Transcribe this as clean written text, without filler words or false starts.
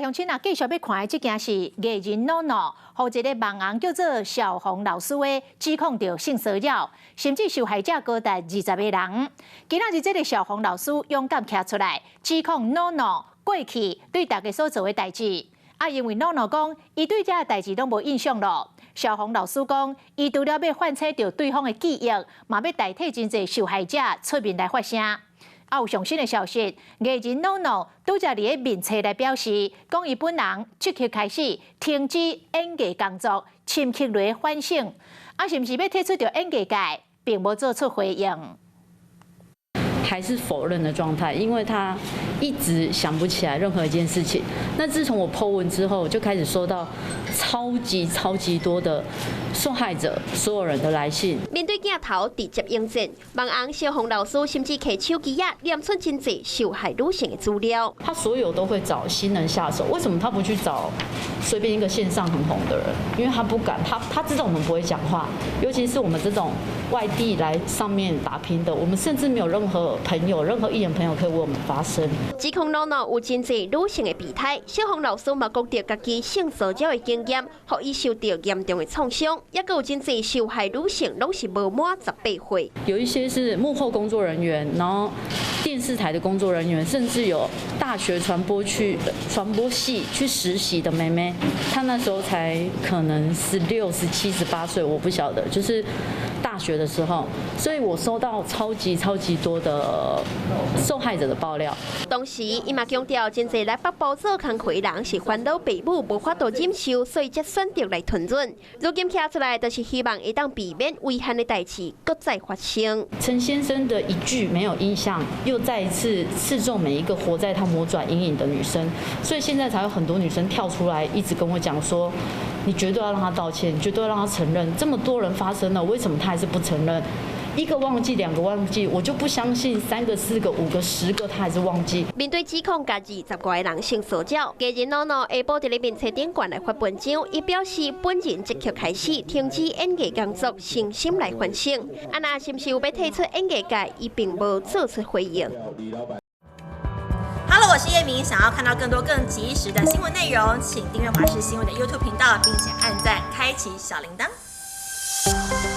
來鄉親啊，繼續欲看的這件是藝人諾諾，予一個網紅叫做小紅老師的指控著性騷擾，甚至受害者高達20個人。今仔日這个小紅老師勇敢徛出來，指控諾諾過去對大家所做的代誌。啊，因為諾諾講，伊對這个代誌攏無印象囉。小紅老師講，伊除了欲喚醒著對方的記憶，嘛欲代替真濟受害者出面來發聲。啊，有上新的消息，藝人諾諾拄才佇咧面冊來表示，講伊本人即刻開始停止演藝工作，深刻來反省。啊，是毋是欲退出著演藝界，並無做出回應。還是否認的狀態，因為他一直想不起來任何一件事情。那自從我 po 文之後，就開始收到超級超級多的受害者，所有人的來信。面對鏡頭直接應戰，網紅小紅老師甚至提手機仔念出真濟受害女性的資料。他所有都會找新人下手，為什麼他不去找隨便一個線上很紅的人？因為他不敢，他知道我們不會講話，尤其是我們這種外地來上面打拼的，我們甚至沒有任何朋友，任何藝人朋友可以為我們發聲。指控諾諾有真濟女性的備胎，小紅老師嘛講著家己性騷擾的經驗，予伊受到嚴重的創傷，抑閣有真濟受害女性攏是無滿18歲。有一些是幕後工作人員，然後電視台的工作人員，甚至有大學傳播系去實習的妹妹，她那時候才可能16、17、18歲，我不曉得，就是大學的時候，所以我收到超級超級多的受害者的爆料。同時，伊嘛強調，真濟來北部做工課的人是煩惱爸母無法度忍受，所以才選擇來吞忍。如今徛出來，就是希望會當避免遺憾的代誌閣再發生。陳先生的一句沒有印象，又再一次刺中每一個活在他魔爪陰影的女生，所以現在才有很多女生跳出來，一直跟我講說：你絕對要讓他道歉，絕對要讓他承認。這麼多人發生了，為什麼他還是不承認？一個忘記，兩個忘記，我就不相信三個、四個、五個、10個，他還是忘記。面對指控，共20外個人性騷擾，藝人諾諾下晡佇咧面冊頂懸來發文章，伊表示本人即刻開始停止演藝工作，誠心來反省。啊，若是毋是有欲退出演藝界，伊並無做出回應。 Hello，我是葉明，想要看到更多更及時的新聞內容，請訂閱華視新聞的 YouTube 頻道，並且按讚，開啟小鈴鐺。